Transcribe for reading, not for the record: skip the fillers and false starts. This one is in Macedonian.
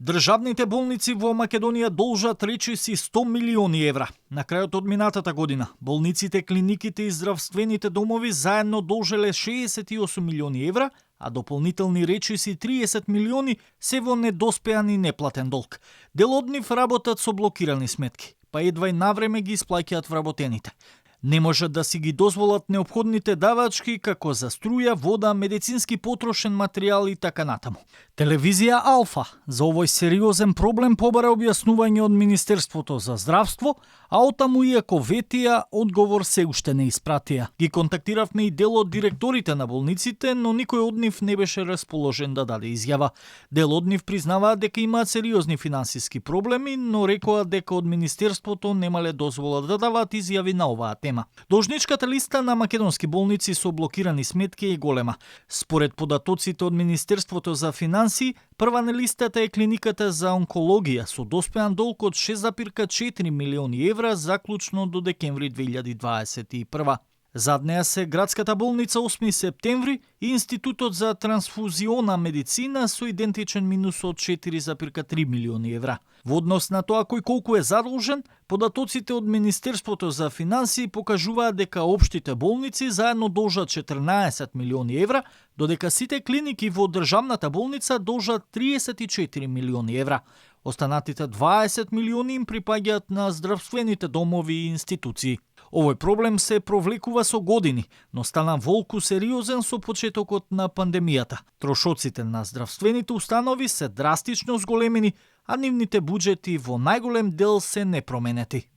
Државните болници во Македонија должат речиси 100 милиони евра. На крајот од минатата година, болниците, клиниките и здравствените домови заедно должеле 68 милиони евра, а дополнителни речиси 30 милиони се во недоспеан и неплатен долг. Дел од нив работат со блокирани сметки, па едва и навреме ги исплаќаат вработените. Не можат да си ги дозволат неопходните давачки како за струја, вода, медицински потрошен материјал и така натаму. Телевизија Алфа за овој сериозен проблем побара објаснување од Министерството за здравство, а отаму иако ветија, одговор се уште не испратија. Ги контактиравме и дел од директорите на болниците, но никој од нив не беше расположен да даде изјава. Дел од нив признаваат дека имаат сериозни финансиски проблеми, но рекоа дека од Министерството немале дозвола да даваат изјави на оваа тема. Должничката листа на македонски болници со блокирани сметки е голема. Според податоците од Министерството за финансии, прва на листата е клиниката за онкологија со доспеан долг од 6,4 милиони евра заклучно до декември 2021. Зад неа се градската болница 8 септември и Институтот за трансфузиона медицина со идентичен минус од 4,3 милиони евра. Во однос на тоа кој колку е задолжен, податоците од Министерството за финансии покажуваат дека општите болници заедно должат 14 милиони евра, додека сите клиники во државната болница должат 34 милиони евра. Останатите 20 милиони им припаѓаат на здравствените домови и институции. Овој проблем се провлекува со години, но стана волку сериозен со почетокот на пандемијата. Трошоците на здравствените установи се драстично зголемени, а нивните буџети во најголем дел се непроменети.